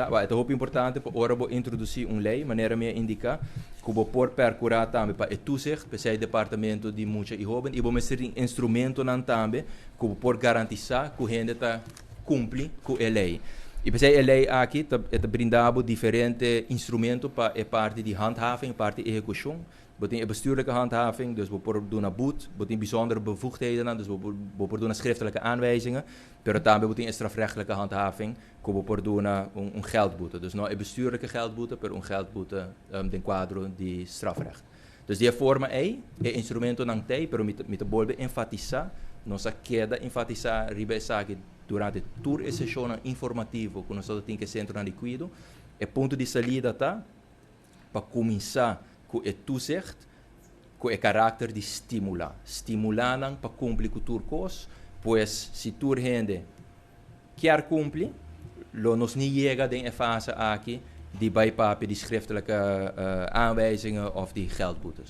E ta hopi importante pa ora bo introduci un ley, manera mi a indica, cu bo por percura tambe pa e toezicht, p'esey departamento di mucha y hoben, y bo mester tin instrumentonan tambe cu bo por garantisa cu hende ta cumpli cu e ley. Y p'esey e ley aki ta brinda bo diferente instrumento pa e parti di handhaving, parti ehecucion. Bo tin e bestuurlijke handhaving, dus bo por duna boet, bo tin bijzondere bevoegdheden, dus bo por duna schriftelijke aanwijzingen, pero tambe bo tin strafrechtelijke handhaving, cu bo por duna un geldboete. Dus no e bestuurlijke geldboete, pero un geldboete den cuadro di strafrecht. Dus di forma ey, e instrumentonan t'ey, pero mi ta bolbe enfatisa, nos a keda enfatisa riba esaki durante tur e sesion informativo cu nos tin cu centro di cuido, e punto di salida ta pa cuminsa cu e toezicht, cu e karakter di stimula. Stimula nan pa cumpli cu tur cos, pues si tur hende kier cumpli, lo nos ni yega den e fase aki di bay papia di schriftelijke aanwijzingen of di geldboetes.